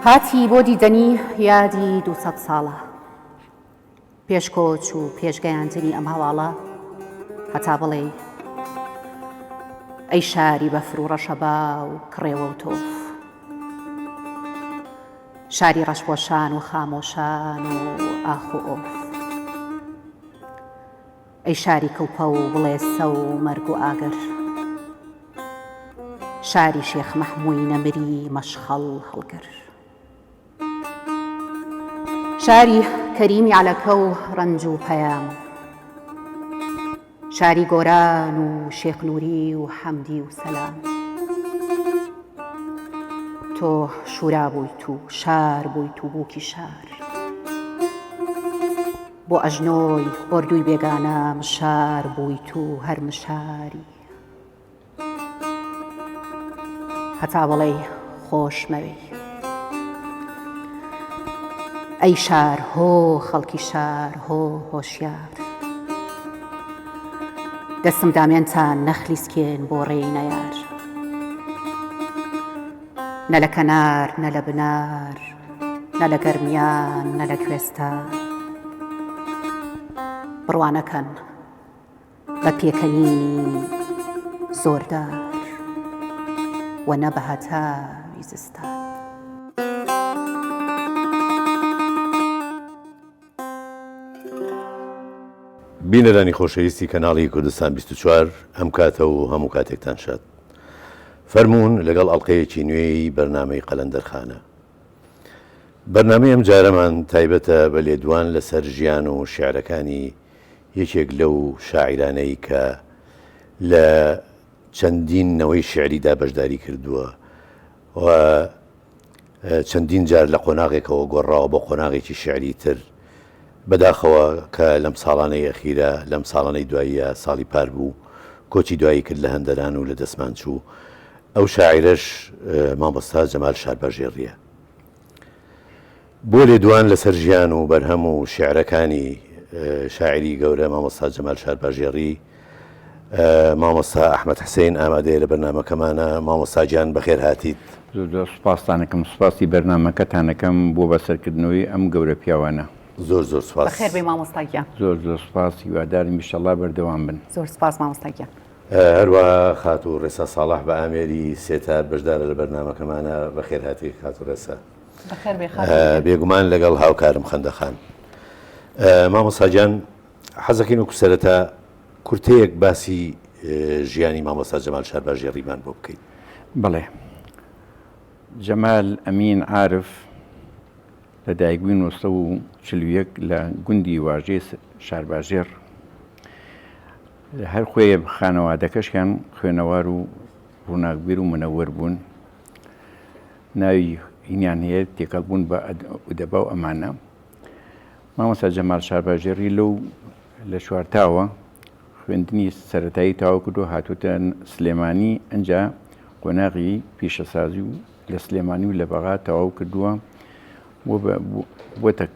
هاتی بۆ دیدەنی یادی 200 ساڵە پێش کۆچ و پێش گەیاندنی ئەم هەواڵە هەتا بڵێی ئەی شاری بەفر و ڕەشەبا و کڕێوە و تۆف شاری ڕەشپۆشان و خامۆشان و ئاخ و ئۆف ئەی شاری کڵپە و بڵێسە و مەرگ و ئاگر شاری شێخ مەحمووی نەمری مەشخەڵ هەڵگر شاری کەریمی عەلەکە و ڕەنج و پەیام شاری گۆران و شێخ نوری و حەمدی و سەلام تۆ شورا بوویت و شار بوویت و بووکی شار بۆ ئەژنۆی ئۆردووی بێگانە مشار بوویت و هەر مشاری هەتا بڵێی خۆشمەوێی. ئەی شار هۆ خەڵکی شار هۆ هۆشیار. دەستم دامێنتان نەخلیسکێن بۆ ڕێی نەیار. نە لە کەنار نە لە بنار نە لە گەرمیان نە لە کوێستان. بڕوا نەکەن بە پێکەنینی زۆردار و نە بە هەتاوی زستان. بینەرانی خۆشەویستی کەناڵی کوردستان 24 ئەم کاتە و هەموو کاتێکتان شاد. فەرموون لەگەڵ ئەڵقەیەکی نوێی بەرنامەی قەلەندەرخانە. بەرنامەی ئەم جارەمان تایبەتە بە لێدوان لەسەر ژیان و شیعرەکانی یەکێک لەو شاعیرانەی کە لە چەندین نەوەی شیعریدا بەشداری کردووە و چەندین جار لە قۆناغێکەوە گۆڕاوە بۆ قۆناغێکی شیعری تر. بەداخەوە کە لەم ساڵانەی ئەخیرە، لەم ساڵانەی دواییە، ساڵی پار بوو، کۆچی دوایی کرد لە هەندەران و لە دەستمان چوو. ئەو شاعیرەش مامۆستا جەمال شارباژێڕییە. بۆ لێدوان لەسەر ژیان و بەرهەم و شیعرەکانی شاعیری گەورە مامۆستا جەمال شارباژێڕی، مامۆستا ئەحمەد حسین ئامادەیە لە بەرنامەکەمانە. مامۆستا گیان بەخێر هاتیت. زۆر زۆر سوپاستان ئەکەم، سوپاسی بەرنامەکەتان ئەکەم بۆ بەسەرکردنەوەی ئەم گەورە پیاوانە. زۆر زۆر سوپاس. بەخێر بێی مامۆستا گیان. زۆر زۆر سوپاس، هیوادارم ئیشەڵا بەردەوام بن. زۆر سوپاس مامۆستا گیان. هەروەها خاتوو ڕێسا ساڵح بە ئامێری سێتار بەشدارە لە بەرنامەکەمانە، بەخێر هاتی خاتوو ڕێسا. بەخێر بێی خاتوو گیان. بێگومان لەگەڵ هاوکارم خەندە خان. مامۆستا گیان حەزەکەین وەکو سەرەتا کورتەیەک باسی ژیانی مامۆستا جەمال شارباژێڕیمان بۆ بکەیت. بەڵێ. جەمال ئەمین عارف لە دایکبووی 941 لە گوندی واژێ شارباژێڕ هەر خۆی خانەوادەکەشیان خوێنەوار و ڕووناکبیر و منەوەر بوون ناوی هینیان هەیە تێکەڵ بوون بە ئودەبا و ئەمانە مامۆستا جەمال شارباژێڕی لەو لە چوارتاوە خوێندنی سەرەتایی تەواو کردو هاتووتە سلێمانی ئەنجا قۆناغی پیشەسازی و لە سلێمانی و لە بەغا تەواو کردووە بۆتە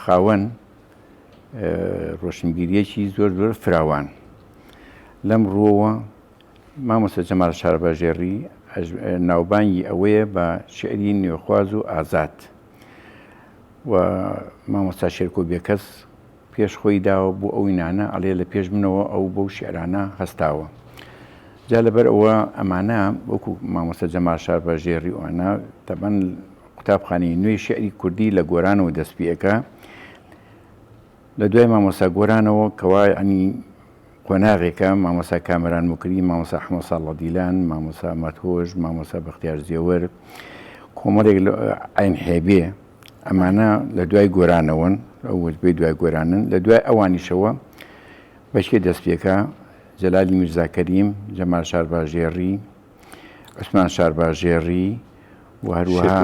خاوەن ڕۆشنبیریەکی زۆر زۆر فراوان لەم ڕووەوە مامۆستا جەمال شارباژێڕی ناوبانگی ئەوەیە بە شعری نوێخواز و ئازاد و مامۆستا شێرکۆ بێکەس پێش خۆی داوە بۆ ئەو نانە ئەڵێ لە پێش منەوە ئەو بەو شعرانە هەستاوە جا لەبەر ئەوە ئەمانە وەکو مامۆستا جەمال شارباژێڕی ئەوانە تەبەن قوتابخانەی نوێی شعری کوردی لە گۆرانەوە دەست پێ ئەکا لە دوای مامۆستا گۆرانەوە کەوا ینی قۆناغێکە مامۆستا کامەران موکری، مامۆستا ئەحمەد ساڵح دیلان، مامۆستا مەتهۆش، مامۆستا بەختیار زێوەر، کۆمەڵێک لە عەین حێبێ، ئەمانە لە دوای گۆرانەوەن، ئەو وەجبەی دوای گۆرانن، لە دوای ئەوانیشەوە بە کێ دەست پێکا؟ جەلالی میرزا کەریم، جەمال شارباژێڕی، عوسمان شارباژێڕی و هەروەها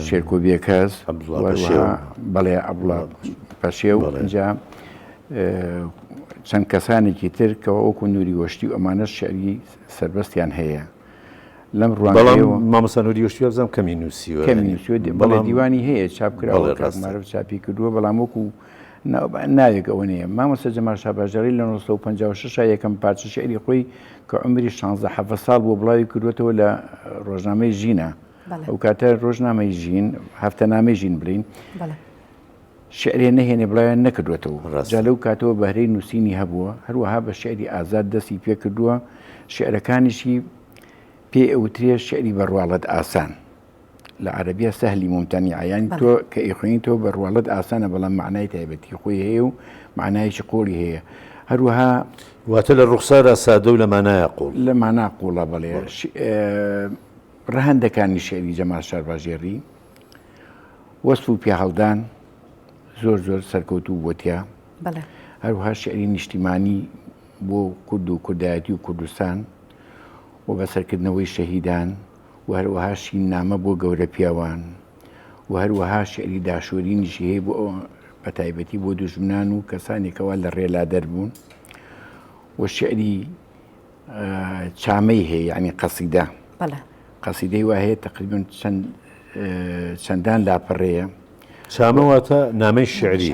شێرکۆ بێکەس بەڵێ عەبدوڵا پەشێو ئینجا چەند کەسانێکی تر کە وەکو نوری وەشتی و ئەمانە شعری سەربەستیان هەیە لەم ڕوانگەیەوە مامۆستا نوری وەشتی وابزانم کەمی نووسیوە کەمی نووسیوە بەڵێ دیوانی هەیە چاپ کراوە مارف چاپی کردووە بەڵام وەکو ناوێک ئەوە نییە. مامۆستا جەمال شاباژێڕی لە 956 دا یەکەم پارچە شیعری خۆی کە عومری شانزە حەڤە ساڵ بووە بڵاوی کردووەتەوە لە ڕۆژنامەی ژینا. ئەو کاتە ڕۆژنامەی ژین هەفتەنامەی ژین بڵین شعرێ نەهێنێ بڵاویان نەکردوێتەوە جا لەو کاتەوە بەهرەی نووسینی هەبووە هەروەها بە شعری ئازاد دەستی پێکردووە شعرەکانیشی پێ ئەوترێ شعری بە ڕواڵەت ئاسان لە عەرەبیە سەهلی مومتەنیعە یانی تۆ کە ئەیخوێنیتەوە بە ڕواڵەت ئاسانە بەڵام مەعنای تایبەتی خۆی هەیە و مەعنایەکی قوڵی هەیە هەروەها واتە لە ڕوخسارا سادە و لە مانایا قوڵ. لە مانا قوڵە بەڵێ. ڕەهەندەکانی شیعری جەمال شارباژێڕی وەسف و پیاهەڵدان زۆر زۆر سەرکەوتوو بووە تیا. هەروەها شیعری نیشتیمانی بۆ کورد و کوردایەتی و کوردستان و بەسەرکردنەوەی شەهیدان و هەروەها شیننامە بۆ گەورە پیاوان و هەروەها شیعری داشۆرینیشی هەیە بۆ بە تایبەتی بۆ دوژمنان و کەسانێک کەوا لە ڕێ لادەر بوون و شیعری چامەی هەیە یعنی قەسیدە قەسیدەی وا هەیە تقریبا چەند چەندان لاپەڕەیە چامە واتە نامەی شعری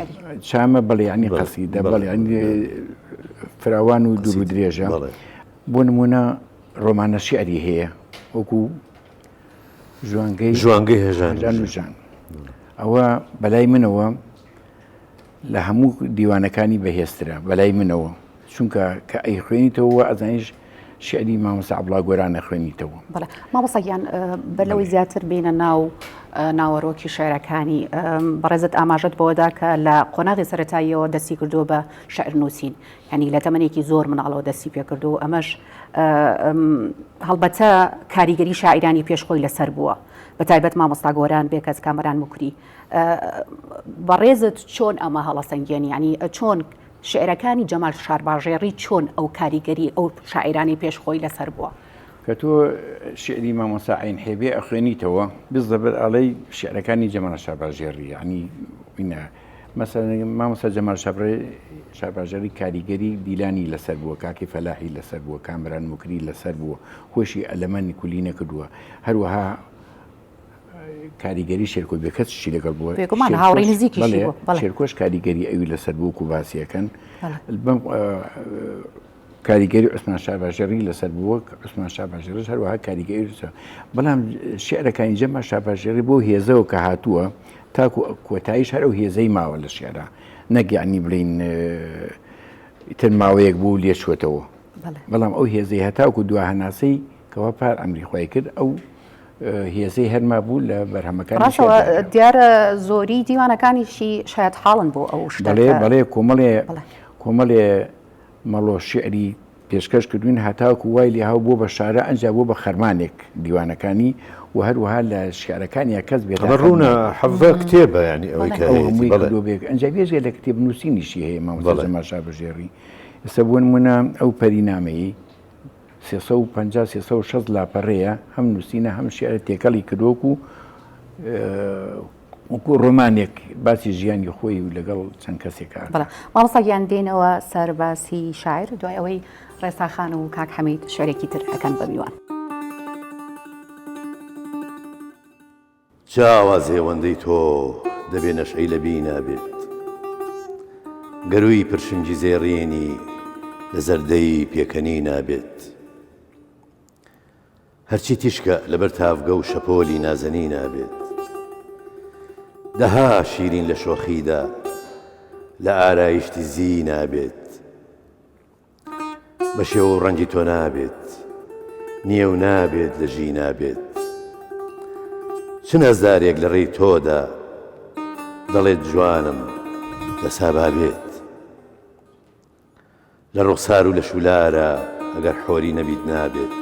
چامە بەڵێ ینی قەسیدە بەڵێ فراوان و دوور و درێژە بۆ نمونە ڕۆمانە شیعری هەیە وەکو ژوانگەی ژوانگەی هێژان و ژان ئەوە بەلای منەوە لە هەموو دیوانەکانی بەهێزترە بەلای منەوە چونکە کە ئەی خوێنیتەوە ئەزانیش شعری مامۆستا عەبڵا گۆران ئەخوێنیتەوە. بەڵێ مامۆستا گیان بەر لەوەی زیاتر بینە ناو ناوەرۆکی شعرەکانی بەڕێزت ئاماژەت بەوەدا کە لە قۆناغی سەرەتاییەوە دەستی کردووە بە شعر نووسین یعنی لە تەمەنێکی زۆر مناڵەوە دەستی پێکردو ئەمەش هەڵبەتە کاریگەری شاعیرانی پێش خۆی لەسەر بووە بە تایبەت مامۆستا گۆران بێکەس کامەران موکری بەڕێزت چۆن ئەمە هەڵەسەنگێنی یعنی چۆن شعرەکانی جەمال شارباژێڕی چۆن ئەو کاریگەری ئەو شاعیرانەی پێش خۆی لەسەر بووە؟ کە تۆ شیعری مامۆستا عەین حێبێ ئەخوێنیتەوە بزەبر ئەڵێی شیعرەکانی جەمال شارباژێڕی یعنی ئینە مەسەلەن مامۆستا جەمال شارباژێڕی کاریگەری دیلانی لەسەر بووە کاکی فەلاحی لەسەر بووە کامران موکری لەسەر بووە خۆشی ئەلەمە نکولی نەکردووە هەروەها کاریگەری شێرکۆ بێکەسیشی لەگەڵ بووە بێگومان هاوڕێی نزیکیشی بووە بەڵێ شێرکۆش کاریگەری ئەوی لەسەر بوو و باسیەکەن بەم کاریگەری عوسمان شارباژێڕی لەسەر بووە عوسمان شارباژێڕش هەروەها کاریگەری لەسەر بەڵام شعرەکانی جەمال شارباژێڕی بۆ هێزەوە کە هاتووە تاکو کۆتاییش هەر ئەو هێزەی ماوە لە شعرا نەک یعنی بڵین ئیتر ماوەیەک بوو لێچوەتەوە بەڵام ئەو هێزەی هەتاکو دوا هەناسەی کەوا پار ئەمری خۆی کرد ئەو هێزەی هەرما بوو لە بەرهەمەکانی ڕاستەوە دیارە زۆری دیوانەکانیشی شایەت حاڵن بۆ ئەو شتە بەڵێ بەڵێ کۆمەڵێ کۆمەڵێ مەڵۆ شیعری پێشکەش کردوین هەتاکو وای لێهاو بۆ بە شارە ئەنجا بۆ بە خەرمانێک دیوانەکانی و هەروەها لە شیعرەکانیا کەس بێ ئەمە ڕوونە حەڤدە کتێبە یانی ئەوەی کە ئەو هەمووی کردووە بێ ئەنجا بێجگە لە کتێب نووسینیشی هەیە مامۆستا جەمال شاربەژێڕی ئێستا بۆ نموونە ئەو پەرینامەی 350 360 لاپەڕەیە هەم نووسینە هەم شیعرە تێکەڵی کردووە و وەکو ڕۆمانێک باسی ژیانی خۆی و لەگەڵ چەند کەسێک بەڵێ مامۆستا گیان دێنەوە سەر باسی شاعیر دوای ئەوەی ڕێسا خان و کاک حەمید شعرێکی تر ئەکەن بە میوان. جا ئاواز هێوەندەی تۆ دەبێ نەشئەی لە بینا بێت گەرووی پرشنگی زێڕینی لە زەردەی پێکەنینا بێت. هەرچی تیشکە لەبەر تاڤگە و شەپۆلی نازەنینا بێت دەها شیرین لە شۆخیدا لە ئارایشتی زینا بێت بە شێوە و ڕەنگی تۆ نابێت نییە و نابێت لە ژینا بێت چ نازدارێک لە ڕێی تۆدا دەڵێت جوانم دەسا با بێت لە ڕوخسار و لەش و لارا ئەگەر حۆری نەبیت نابێت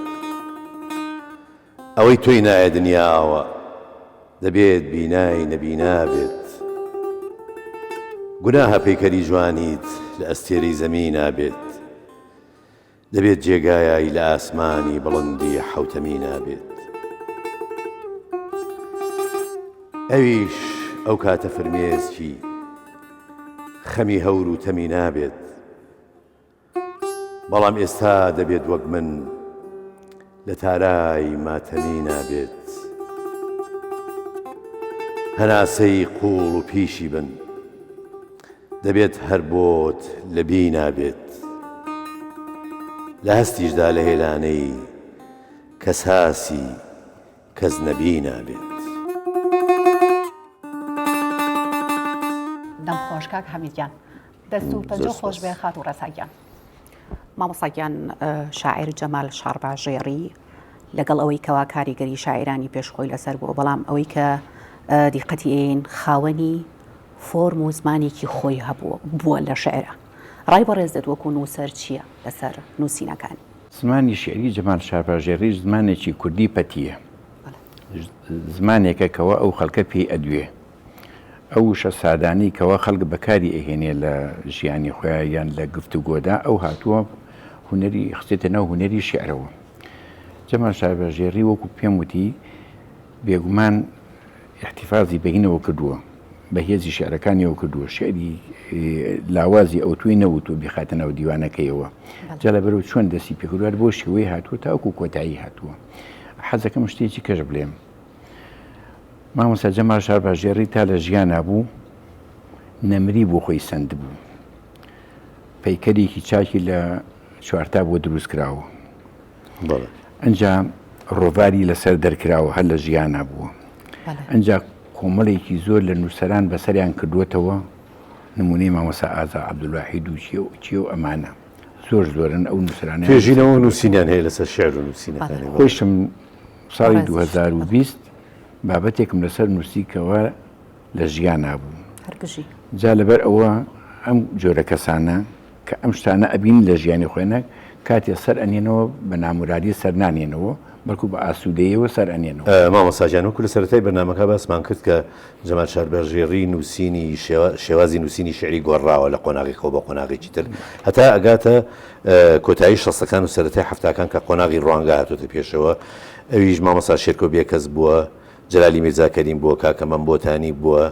ئەوەی تۆی نایە دنیاوە دەبێت بینای نەبینا بێت گوناهە پەیکەری جوانیت لە ئەستێرەی زەمینا بێت دەبێت جێگایای لە ئاسمانی بڵندی حەوتەمینا بێت ئەویش ئەو کاتە فرمێسکی خەمی هەور و تەمی نابێت بەڵام ئێستا دەبێت وەک من لە تارای ماتەمی نابێت هەناسەی قوڵ و پیشی بن دەبێت هەر بۆت لە بینا بێت لە هەستیشدا لە هێلانەی کەساسی. کەس نەبی نابێت. دەم خۆش کاک حەمید گیان. دەست و پەنجە خۆش بێ خاتوو ڕێسا گیان. مامۆستا گیان شاعیر جەمال شارباژێڕی لەگەڵ ئەوەی کەوا کاریگەری شاعیرانی پێش خۆی لەسەر بووە بەڵام ئەوەی کە دیقەتی ئەین خاوەنی فۆرم و زمانێکی خۆی هەبووە بووە لە شعرا ڕای بەڕێزت وەکو نووسەر چییە لەسەر نووسینەکانی؟ زمانی شیعری جەمال شارباژێڕی زمانێکی کوردی پەتییە. زمانێکە کەوا ئەو خەڵکە پێی ئەدوێ. ئەو وشە سادانەی کەوا خەڵک بەکاری ئەهێنێ لە ژیانی خۆیا یان لە گفتوگۆدا ئەو هاتووە هونەری خستێتە ناو هونەری شیعرەوە. جەمال شارباژێڕی وەکو پێم وتی بێگومان ئیحتیفازی بە هینەوە کردووە، بە هێزی شیعرەکانیەوە کردووە، شیعری لاوازی ئەوتۆی نەوتووە بیخاتە ناو دیوانەکەیەوە. جا لەبەرئەوە چۆن دەستی پێکردووە هەر بەو شێوەیە هاتووە تاوەکو کۆتایی هاتووە. حەزەکەم شتێکی کەش بلێم. مامۆستا جەمال شارباژێڕی تا لە ژیانا بوو نەمری بۆ خۆی سەندبوو. پەیکەرێکی چاکی لە چوارتا بۆ دروست کراوە. ئەجا ڕۆڤاری لەسەر دەرکراوە هەر لە ژیانا بووە. ئەجا کۆمەڵێکی زۆر لە نووسەران بەسەریان کردووەتەوە نمونەی مامۆستا ئازا عەبدولواحید و چێ و ئەمانە زۆر زۆرن ئەو نووسەرانە. توێژینەوە و نووسینیان هەیە لەسەر شیعر و نووسینەکانی. خۆیشم ساڵی 2020 بابەتێکم لەسەر نووسی کەوا لە ژیانا بوو. جا لەبەر ئەوە ئەم جۆرە کەسانە کە ئەم شتانە ئەبینن لە ژیانی خۆیانا کاتێ سەر ئەنێنەوە بە نامورادی سەر نانێنەوە بەڵکو بە ئاسوودەیەوە سەر ئەنێنەوە. مامۆستا گیان وەکو لە سەرەتای بەرنامەکە باسمان کرد کە جەمال شارباژێڕی نووسینی شێوازی نووسینی شیعری گۆڕراوە لە قۆناغێکەوە بۆ قۆناغێکی تر هەتا ئەگاتە کۆتایی شەستەکان و سەرەتای حەفتاکان کە قۆناغی ڕوانگە هاتۆتە پێشەوە ئەویش مامۆستا شێرکۆ بێکەس بووە جەلالی میرزا کەریم بووە کاکە مەم بۆتانی بووە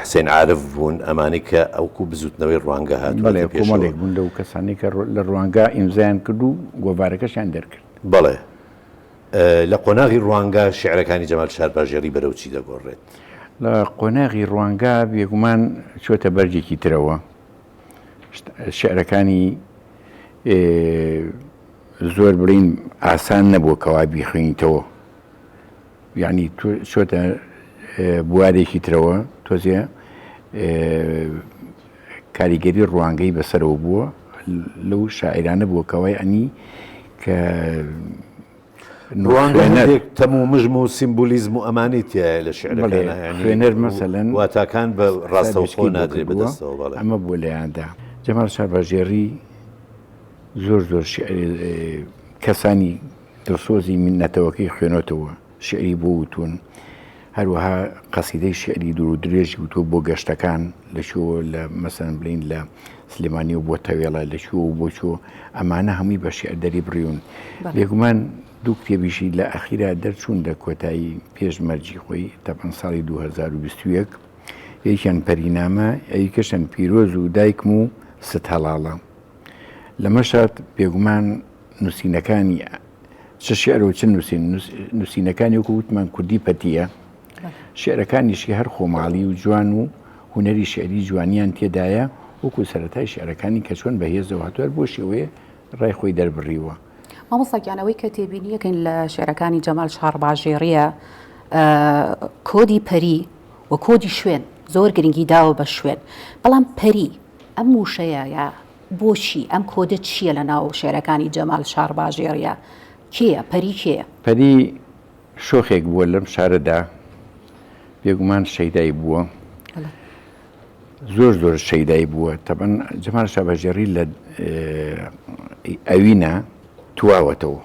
حسێن عارف بوون ئەمانەی کە ئەوکو بزوتنەوەی ڕوانگە هاتووەتە بەڵێ پێشەوە. کۆمەڵێک بوون لەو کەسانەی کە لە ڕوانگە ئیمزایان کرد و گۆڤارەکەشیان دەرکرد. بەڵێ. لە قۆناغی ڕوانگە شیعرەکانی جەمال شارباژێڕی بەرەو چی دەگۆڕێت؟ لە قۆناغی ڕوانگە بێگومان چۆتە بەرگێکی ترەوە. شیعرەکانی زۆر بڵێین ئاسان نەبووە کەوا بیخوێنیتەوە. یەعنی تۆ چۆتە بوارێکی ترەوە تۆزێ کاریگەری ڕوانگەی بەسەرەوە بووە لەو شاعیرانە بووە کەوای ئەنی کە ڕوانگە تەم و مژم و سیمبولیزم و ئەمانی تایە لە شعرەکانە خوێنەر مەسەلەن واتاکان بە ڕاستەوخۆ نادرێ بەدەستەوە بەڵێ ئەمە بووە لەیاندا جەمال شارباژێڕی زۆر زۆر شیعر کەسانی دڵسۆزی نەتەوەکەی خوێنۆتەوە، شیعری بۆ وتوون، هەروەها قەسیدەی شیعری دوور و درێژی وتووە بۆ گەشتەکان، لە کوێوە لە مەسەلەن بڵێین لە سلێمانیەوە بۆ تەوێڵە، لە کوێوە بۆ کوێ، ئەمانە هەمووی بە شیعر دەری بڕیون. بێگومان دوو کتێبیشی لە ئەخیرا دەرچوون لە کۆتایی پێش مەرگی خۆی، تەبعەن ساڵی 2021، یەکیان پەرینامە، ئەویکەشیان پیرۆز و دایکم و ست هەڵاڵە. لەمەشا بێگومان نووسینەکانی چ شعر و چ نووسین نووسینەکانی وەکو وتمان کوردی پەتیە شعرەکانیشی هەر خۆماڵی و جوان و هونەری شعری جوانیان تێدایە وەکو سەرەتای شعرەکانی کە چۆن بەهێزەوە هاتووە بۆ شێوەیە ڕای خۆی دەربڕیوە. مامۆستا گیان ئەوەی کە تێبینیەکەین لە شعرەکانی جەمال شارباژێڕیە کۆدی پەری و کۆدی شوێن زۆر گرنگی داوە بە شوێن بەڵام پەری ئەم وشەیە یا بۆچی ئەم کۆدە چییە لە ناو شێعرەکانی جەمال شارباژێڕیا؟ کێیە؟ پەری کێیە؟ پەری شۆخێک بووە لەم شارەدا، بێگومان شەیدای بووە، زۆر زۆر شەیدای بووە. تەبعەن جەمال شارباژێڕی لە ئەوینە تواوەتەوە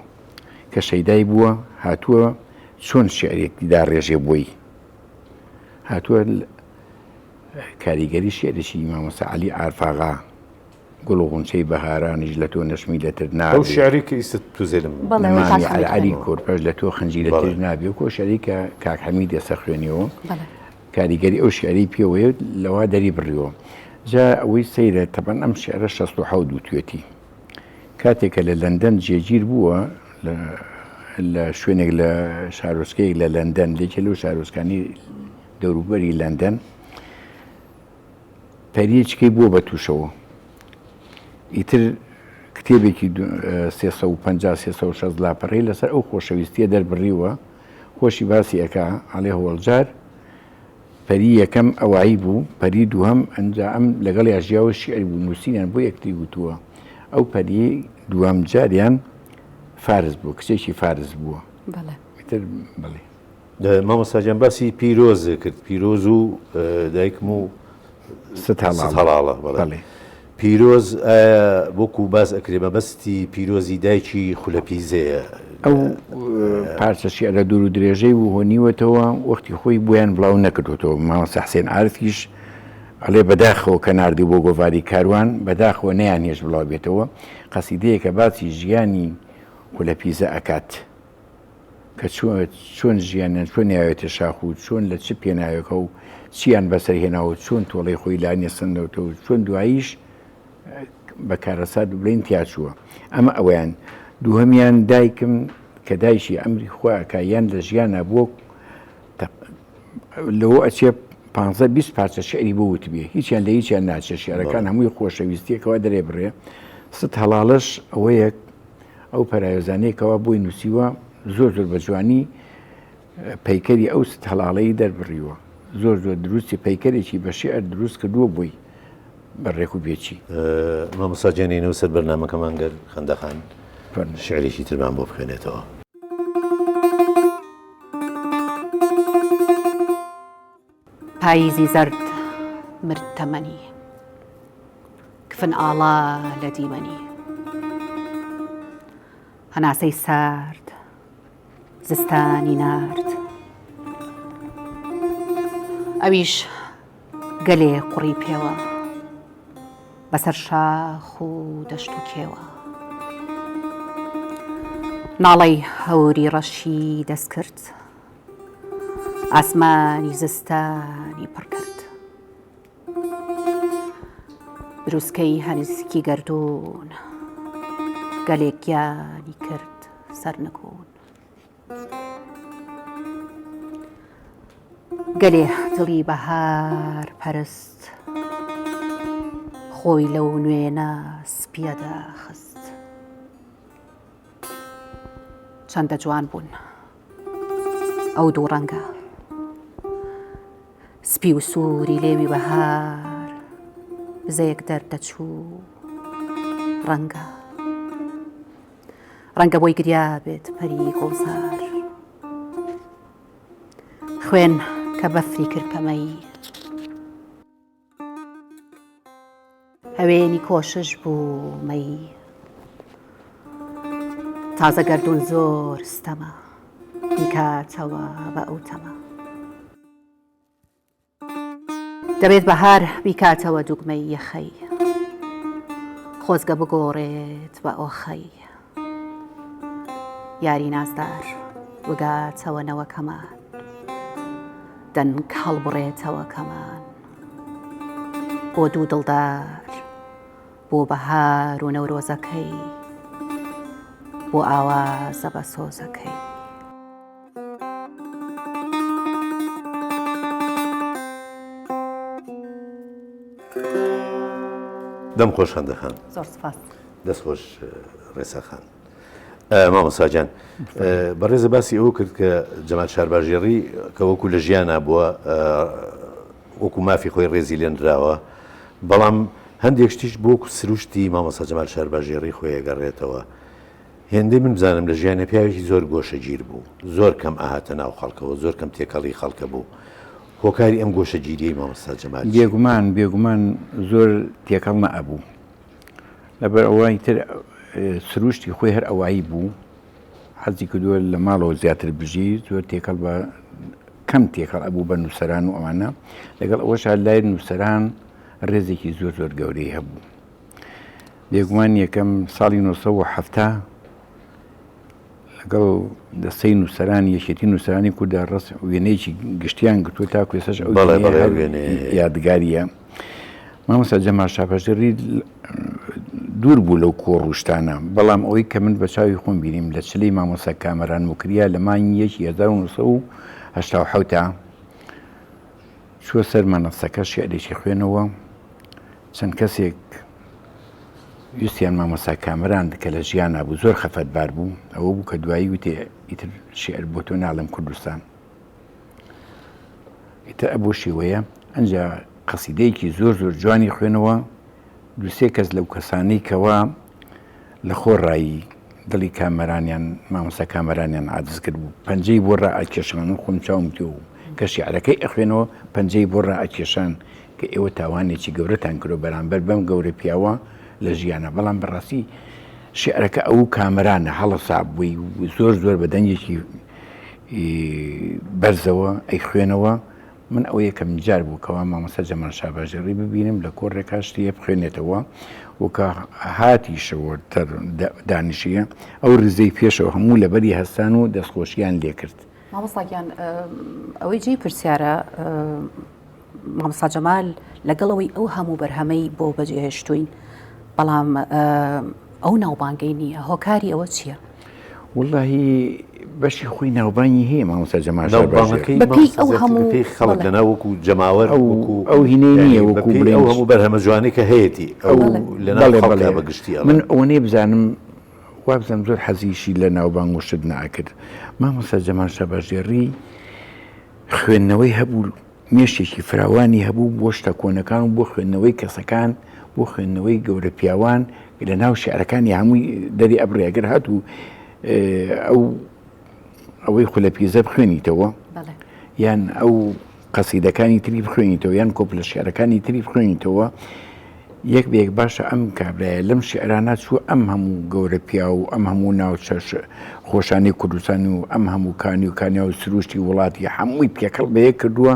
کە شەیدای بووە، هاتووە چۆن شیعرێک داڕێژێ بۆی، هاتووە کاریگەری شیعرێکی مامۆستا عەلی عارفاغا، گوڵ و غونچەی بەهارانیش لە تۆ نەشمیلەتر نابێ. ئەو شیعرەی کە ئیستە توزێلم. مامی عەلی کۆرپەش لە تۆ خنجیلەتر نابێ و کۆ شیعرەی کە کاک حەمید ئێستا خوێنیەوە کاریگەری ئەو شیعرەی پێوەیە لەوا دەری بڕیوە. جا ئەوەی سەیرە تەبعەن ئەم شیعرە 67 وتوێتی. کاتێک کە لە لەندەن جێگیر بووە لە شوێنێک لە شارۆچکەیەک لە لەندەن لێکێ لەو شارۆچکانی دەوروبەری لەندەن پەریچکەی بووە بە تووشەوە ئیتر کتێبێکی 350 360 لاپەڕەی لەسەر ئەو خۆشەویستیە دەربڕیوە. خۆشی باسی ئەکا ئەڵێ هۆڵجار پەری یەکەم ئەوایی بوو پەری دووهەم ئەنجا ئەم لەگەڵیا ژیاوە شیعر بوو نووسینیان بۆ یەکتری وتووە ئەو پەری دووەم جاریان فارس بووە کچێکی فارس بووە بەڵێ ئیتر بەڵێ. مامۆستا گیان باسی پیرۆز کرد پیرۆز و دایکم و ست هەڵاڵە بەڵێ پیرۆز ئایا وەکو باس ئەکرێ مەبەستی پیرۆزی دایکی خولە پیزەیە؟ ئەو پارچە شیعرە دوور و درێژەی و هۆنیوەتەوە وەختی خۆی بۆیان بڵاو نەکردوتەوە مامۆستا حسێن عارفیش ئەڵێ بەداخەوە کە ناردی بۆ گۆڤاری کاروان بەداخەوە نەیان هێشت بڵاو بێتەوە قەسیدەیەکە باسی ژیانی خولە پیزە ئەکات. کە چۆن ژیانیان چۆن ناوێتە شاخ و چۆن لە چ پێناوێکە و چیان بەسەر هێناوە و چۆن تۆڵەی خۆی لا نێسەندەوەتەوە و چۆن دواییش بە کارەسات بڵێین تیاچووە ئەمە ئەویان دووهەمیان دایکم کە دایکی ئەمری خوا ئەکا یان لە ژیانا بووە لەوە ئەچێ پ 20 پارچە شعری بۆ وتبێ هیچیان لە هیچیان ناچێ شعرەکان هەمووی خۆشەویستیەکەوە دەرێ بڕێ ست هەڵاڵەش ئەوەیە ئەو پەراوێزانەی کەوا بۆی نووسیوە زۆر زۆر بە جوانی پەیکەری ئەو ست هەڵاڵەی دەربڕیوە زۆر زۆر دروستی پەیکەرێکی بە شیعر دروست کردووە بۆی بە ڕێک و پێکی. مامۆستا گیان ینەوە سەر بەرنامەکەمان گەر خەندە خان شیعرێکی ترمان بۆ بخوێنێتەوە. پاییزی زەرد مرد تەمەنی. کفن ئاڵا لە دیمەنی. هەناسەی سارد زستانی نارد. ئەویش گەلێ قوڕی پێوە. بەسەر شاخ و دەشت و کێوە. ناڵەی هەوری ڕەشی دەستکرد. ئاسمانی زستانی پڕ کرد. بروسکەی هەنسکی گەردوون گەلێک گیانی کرد سەرنگوون. گەلێ دڵی بەهار پەرست خۆی لەو نوێنە سپیەدا خست. چەندە جوان بوون ئەو دوو ڕەنگە سپی و سووری لێوی بەهار بزەیەک دەردەچوو ڕەنگە ڕەنگە بۆی گریا بێت پەری گوڵزار خوێن کە بەفری کرد پەمەی هەوێنی کۆشش بوو مەی تازە گەردوون زۆر ستەمە بیکاتەوە بە ئەو تەمە دەبێت بەهار بیکاتەوە دوگمەی یەخەی خۆزگە بگۆڕێت بە ئۆخەی یاری نازدار بگاتەوە نەوەکەمان دەنگ هەڵبڕێتەوە کەمان بۆ دوو دڵدار بۆ بەهار و نەورۆزەکەی بۆ ئاوازە بە سۆزەکەی. دەم خۆش خەندە خان. زۆر سپاس. دەست خۆش ڕێسا خان. مامۆستا گیان بەڕێزە باسی ئەوە کرد کە جەمال شارباژێڕی کە وەکو لە ژیانا بووە وەکو مافی خۆی ڕێزی لێنراوە بەڵام هەندێک شتیش بۆ سروشتی مامۆستا جەمال شارباژێڕی خۆی گەڕێتەوە هێندەی من بزانم لە ژیانە پیاوێکی زۆر گۆشەگیر بوو زۆر کەم ئاهاتە ناو خەڵکەوە زۆر کەم تێکەڵی خەڵکە بوو هۆکاری ئەم گۆشەگیریەی مامۆستا جەمال بێگومان بێگومان زۆر تێکەڵ نەئەبوو لەبەر ئەوە ئیتر سروشتی خۆی هەر ئەوایی بوو حەزی کردووە لە ماڵەوە زیاتر بژی زۆر تێکەڵ بە کەم تێکەڵ ئەبوو بە نووسەران و ئەوانە لەگەڵ ئەوەشا لای نووسەران ڕێزێکی زۆر زۆر گەورەی هەبوو بێگومان یەکەم ساڵی 1970 لەگەڵ دەستەی نووسەرانی یەکێتی نووسەرانی کورددا ڕست وێنەیەکی گشتیان گرتووە تاکو ئێستاش ئەو بەڵێ وێنەیە بەڵێ هەر وێنەیە هەیە. یادگارییە. مامۆستا جەمال شاپەژێڕی دوور بوو لەو کۆڕ و شتانە، بەڵام ئەوەی کە من بە چاوی خۆم بینیم لە چلەی مامۆستا کامەران موکریا لە مانگی یەکی 1987 دا چووە سەر مەنەسەکە شیعرێکی خوێنەوە، چەند کەسێک. ویستیان مامۆستا کامەران کە لە ژیانا بوو زۆر خەفەتبار بوو، ئەوە بوو کە دوایی وتی ئیتر شیعر بۆ تۆ ناڵێم کوردستان. ئیتر ئەبۆ شێوەیە ئەنجا قەسیدەیەکی زۆر زۆر جوانی خوێنەوە دوسێ کەس لەو کەسانەی کەوا لە خۆڕایی دڵی کامەرانیان مامۆستا کامەرانیان عاجز کرد بوو پەنجەی بۆ ڕائەکێشان و خۆم چاوم پێ بوو کە شیعرەکەی ئەخوێنەوە پەنجەی بۆ ڕائەکێشان کە ئێوە تاوانێکی گەورەتان کردوە بەرامبەر بەم گەورە پیاوە لە ژیانە بەڵام بەڕاستی شیعرەکە ئەو کامەرانە هەڵەسا بووی زۆر زۆر بە دەنگێکی بەرزەوە ئەیخوێنەوە من ئەوە یەکەم جار بوو کەوا مامۆستا جەمال شاباژێڕی ببینم لە کۆڕێکا شتێ بخوێنێتەوە و کە هاتیشەوە دانیشیە ئەو ریزەی پێشەوە هەموو لەبەری هەستان و دەستخۆشیان لێکرد. مامۆستا گیان ئەوەی جێی پرسیارە مامۆستا جەمال لەگەڵ ئەوەی ئەو هەموو بەرهەمەی بۆ بەجێهێشتوین بەڵام ئەو ناوبانگەی نییە هۆکاری ئەوە چییە؟ وەڵاهی بەشی خۆی ناوبانگی هەیە مامۆستا جەمال ناوبانگەکەی بەپێی ئەو هەموو پێی خەڵک لەناو وەکو جەماوەر ئەو ئەو هینەی نییە وەکو بڵێن ئەو هەموو بەرهەمە جوانەی کە هەیەتی ئەو لەناو خەڵکا بە گشتی من ئەوەنەی بزانم وابزانم زۆر حەزیشی لە ناوبانگ و شت نەئەکرد مامۆستا جەمال شەباژێڕی خوێندنەوەی هەبوو مێشکێکی فراوانی هەبوو بۆ شتە کۆنەکان و بۆ خوێندنەوەی کەسەکان، بۆ خوێندنەوەی گەورە پیاوان لە ناو شیعرەکانی هەمووی دەری ئەبڕێ ئەگەر هاتوو ئەو ئەوەی خولە پیزە بخوێنیتەوە یان ئەو قەسیدەکانی تری بخوێنیتەوە یان کۆپلە شیعرەکانی تری بخوێنیتەوە یەک بە یەک باشە ئەم کابرایە لەم شیعرانە چووە ئەم هەموو گەورە پیاو و ئەم هەموو ناوچە خۆشانەی کوردستان و ئەم هەموو کانی و کانیا و سروشتی وڵاتی هەمووی تێکەڵ بە یەک کردووە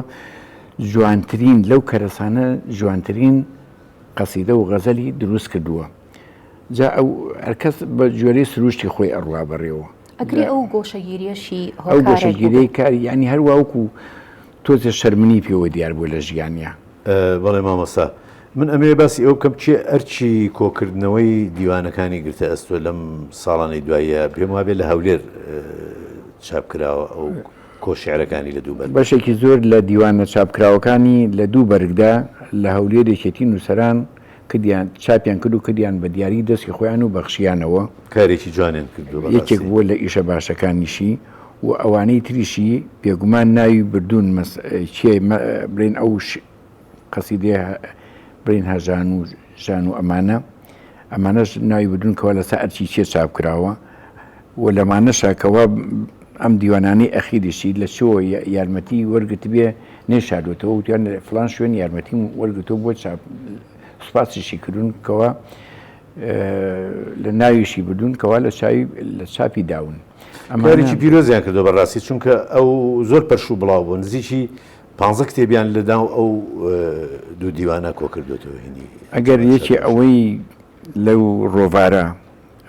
جوانترین لەو کەرەسانە جوانترین قەسیدە و غەزەلی دروست کردووە جا ئەو هەرکەس بە جۆرەی سروشتی خۆی ئەڕوا بەڕێوە. ئەکرێ ئەو گۆشەگیریەشی ئەو گۆشەگیریەی کاری یانی هەروا وەکو تۆزێ شەرمنی پێوە دیار بوو لە ژیانیا. بەڵێ مامۆستا من ئەمەوێ باسی ئەوە بکەم کێ ئەرکی کۆکردنەوەی دیوانەکانی گرتە ئەستۆ لەم ساڵانەی دواییە پێم وابێ لە هەولێر چاپ کراوە ئەو کۆ شیعرەکانی لە دوو بەرگ. بەشێکی زۆر لە دیوانە چاپکراوەکانی لە دوو بەرگدا لە هەولێر یەکێتی نووسەران کردیان چاپیان کرد و کردیان بە دیاری دەستی خۆیان و بەخشیانەوە. کارێکی جوانیان کردووە بەڕاستی. یەکێک بووە لە ئیشە باشەکانیشی و ئەوانەی تریشی بێگومان ناوی بردوون مەس کێ بڵێن ئەو قەسیدەیە بڵێن هەژان و ژان و ئەمانە ئەمانەش ناوی بردوون کەوا لەسەر ئەرکی کێ چاپ کراوە و لەمانەشا کەوا ئەم دیوانانەی ئەخیریشی لە چۆ یارمەتی وەرگرتبێ نەیشاردوێتەوە وتیان لە فڵان شوێن یارمەتیم وەرگرتووە بۆ چاپ سوپاسیشی کردوون کەوا لە ناویشی بردوون کەوا لە چاوی لە چاپی داون. کارێکی پیرۆزیان کردووە بەڕاستی چونکە ئەو زۆر پەرش و بڵاو بوو نزیکی پانزە کتێبیان لە ناو ئەو دوو دیوانە کۆ کردوێتەوە هینی ئەگەر یەکێ ئەوەی لەو ڕۆڤارە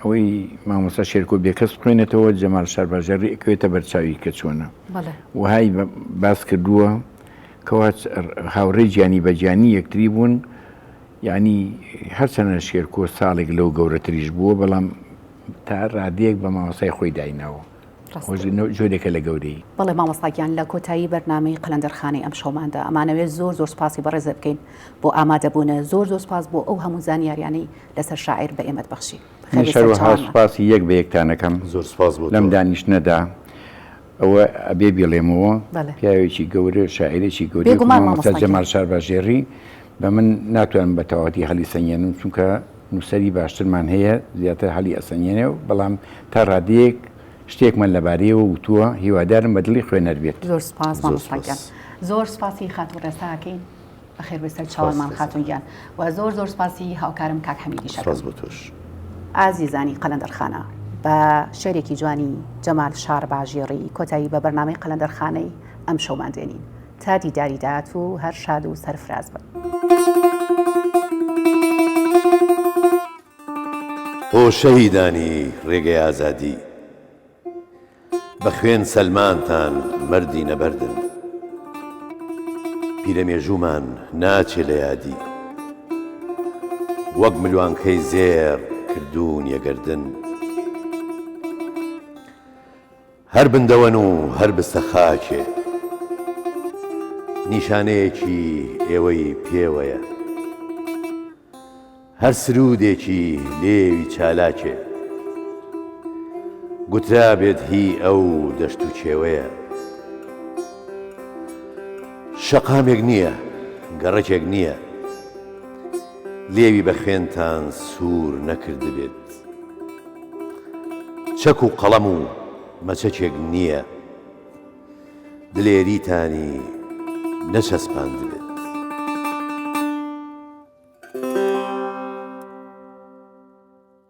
ئەوەی مامۆستا شێرکۆ بێکەس بخوێنێتەوە جەمال شارباژێڕی ئەکەوێتە بەرچاوی کە چۆنە وەهای باس کردووە کەوا هاوڕێی گیانی بە گیانی یەکتری بوون یعنی هەرچەنە شێرکۆ ساڵێک لەو گەورەتریش بووە بەڵام تا ڕادەیەک بە مامۆستای خۆی دایناوە جۆرێکە لە گەورەی. بەڵێ مامۆستا گیان لە کۆتایی بەرنامەی قەلەندەرخانەی ئەمشەوماندا ئەمانەوێت زۆر زۆر سوپاسی بەڕێزت بکەین بۆ ئامادەبوونت زۆر زۆر سوپاس بۆ ئەو هەموو زانیاریانەی لەسەر شاعیر بە ئێمەت بەخشی. منیش هەروەها سوپاسی یەک بە یەکتان ئەکەم زۆر سوپاس بۆ تۆ. لەم دانیشتنەدا ئەوە ئەبێ بیڵێمەوە پیاوێکی گەورە شاعیرێکی گەورەی وەکو مامۆستا جەمال شارباژێڕی بە من ناتوانم بە تەواوەتی هەڵیسەنگێنم چونکە نووسەری باشترمان هەیە زیاتر هەڵی ئەسەنگێنێ بەڵام تا ڕادەیەک شتێکمان لەبارەیەوە وتووە هیوادارم بە دڵی خوێنەر بێت. زۆر سوپاس مامۆستا گیان. زۆر سوپاسی خاتوو ڕێسا ئەکەین. بەخێر بێی سەر چاوانمان خاتوون گیان و زۆر زۆر سپاسی هاوکارم کاک حەمیدیش ئەکەم. سپاس بۆ تۆش. ئازیزانی قەلەندەرخانە بە شێرێکی جوانی جەمال شارباژێڕی کۆتایی بە بەرنامەی قەلەندەرخانەی ئەمشەومان دێنین تا دیداری داهاتوو هەر شاد و سەرفراز بن. ئۆ شەهیدانی ڕێگەی ئازادی. بە خوێن سەلمانتان مەردی نەبەردن. پیرەمێژوومان ناچێ لە یادی. وەک ملوانکەی زێڕ کردوونیە گەردن. هەر بن دەوەن و هەر بستە خاکێ. نیشانەیەکی ئێوەی پێوەیە. هەر سروودێکی لێوی چالاکێ. گوترابێت هی ئەو دەشت و کێوەیە. شەقامێک نییە، گەڕەکێک نییە. لێوی بە خوێنتان سوور نەکردبێت. چەک و قەڵەم و مەچەکێک نییە. دلێریتانی نەچەسپاندبێت.